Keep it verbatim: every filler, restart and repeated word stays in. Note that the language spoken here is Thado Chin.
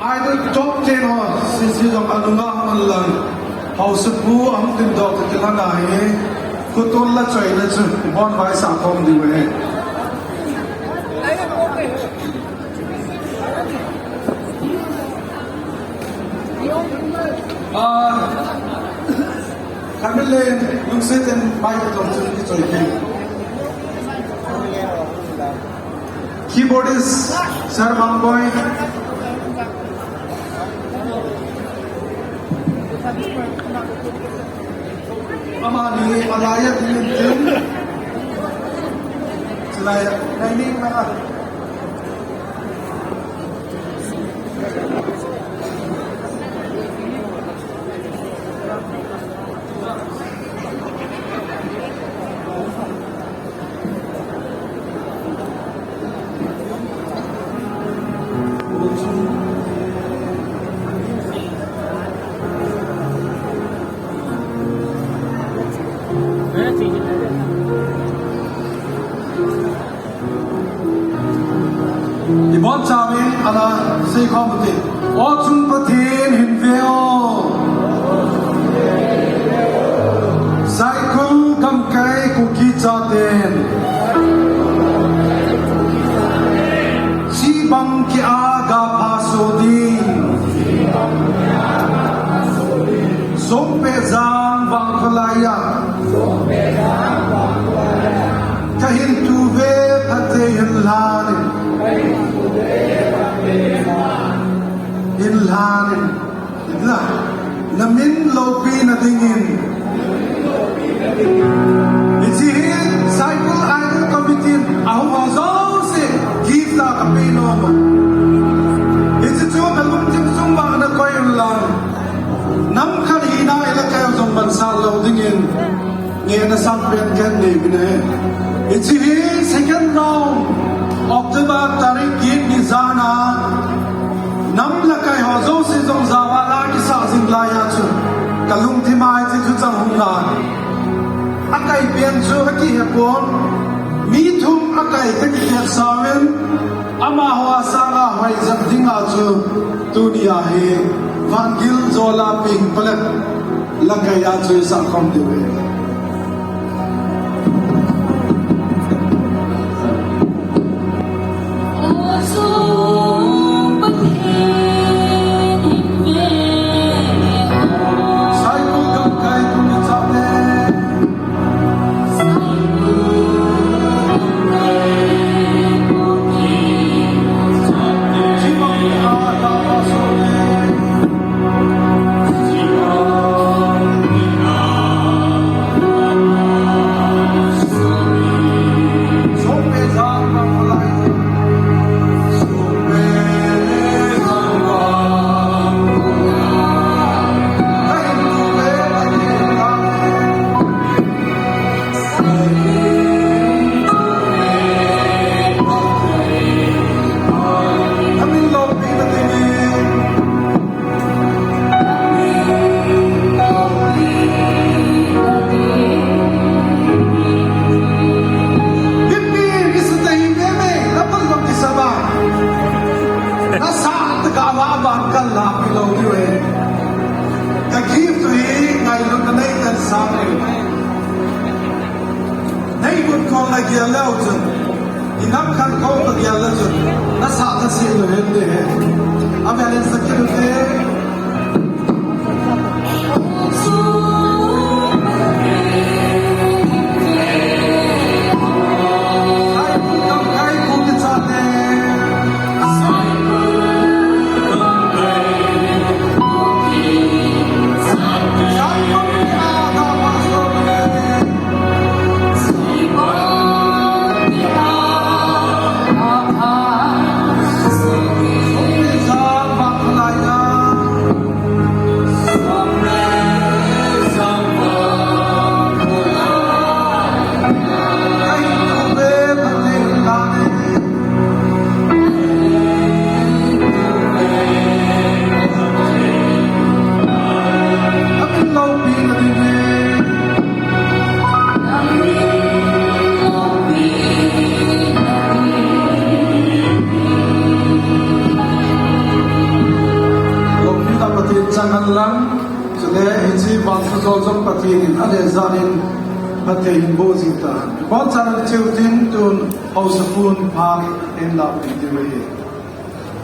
Idol top ten ho, sisi jong alunga hung lang. Haosapu ahung tin doh kiti la nahi. Khutol la choi la chu, ibon vai sa khom diu ahi. Ah, Khamin le lungset in bai ka tong chun kichoi ke. Keyboardist, Sir Mangboi. Amani, alai a dingin tin. Silai a, nai ni ma. Ibon chauvin ana seikhom ute. O chung Pathen hin ve o. Saikul gamkai Kuki chaten. Chibang kia ga phaso ding. Songpeh jang vangkholai a. Kahin tu ve phatthei hin lhanin. Hin lhanin. Namin loupina dingin. Hiche hi Saikul Idol Committee in ahung ho jouse gift a kapeh nom. Hiche chu nalungthim sung uva nakoi un lang. Nam khat hina a ilakai jong mansah lou dingin. Ngehna sangpen kahin nei uvin ahi. Hiche hi second round, October tarik get ni jan a, nam lakai ho jouse jong jaova la kisah jing lai a chu, kalungthim a hiche chu chang hung a. Akai pen chu akihe pon, mi thum akai kakitepsa uvin, amaho a sanga hoijep dinga chu tunia hi Vangil Jola Ping Palet lakai a chu isah khom diu ahi. Saikul gamkai Kuki chate. Ka gift u hi ngailutna nei tah in sang e. Nei gun kong na gel leu chun, i nam khat kong na gel leu chun, nasah nasih lou hen de he. Avel in sa kit u te. Tin chang hen lang, chule hiche vangpha jol jong Pathen in adeh jat in phatthei hin boh jing ta. Ibonchauvin cheu tin tun haosapu in phat hin lahpeh diu ahi.